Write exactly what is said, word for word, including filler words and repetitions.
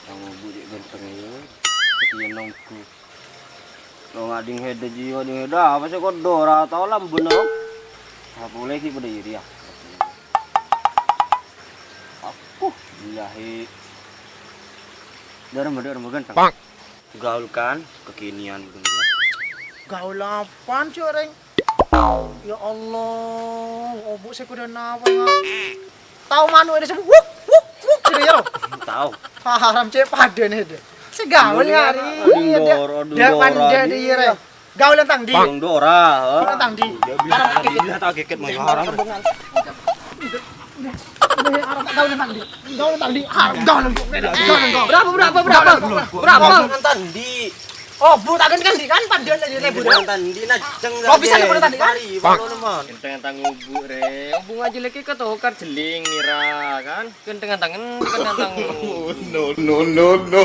Tang bu cè' ghântengnga, yâ. Satèya nongghu. Lo ngading hèdâ jiwa, ading hèdâ. Apa sè kodhu ora tao lambâna, Om? Apa polè ghi' padâ iri, yâ? Aku, billahi. Dârâmma, dârâmma ghânteng. Gaul kan, kekinian, gitu, ya. Gaul apaan, Cuk, Reng? Ya Allah, obu' sè kodhu napa, Nga'? Tao mano' ini sè wuk, wuk, wuk, gitu ya, lo? Tao. Haram cè' padâna, deh. Sè gaul, Nga', ri. Ading dor, ading dor, ading. Gaul tang di. Tang dora, ha? Gaul tang di. Ya, bisa, bisa tak keket, mau haram. Gaul tang di. Gaul tang di. Haram, gaul, gaul, gaul. Berapa, berapa, berapa? Berapa? Gaul tang di. Oh, bu, tak ganti kan di kan, pandian aja, lebu, dah. Tandi, nah, jeng. Oh, bisa, lebu, tandi, kan? Mari, baru, teman. Enteng tang obu', Reng. Obu' ngaji lagi ketokar jeling, nira, kan? Kentengan tangan, kentengan tangan. No, no, no, no.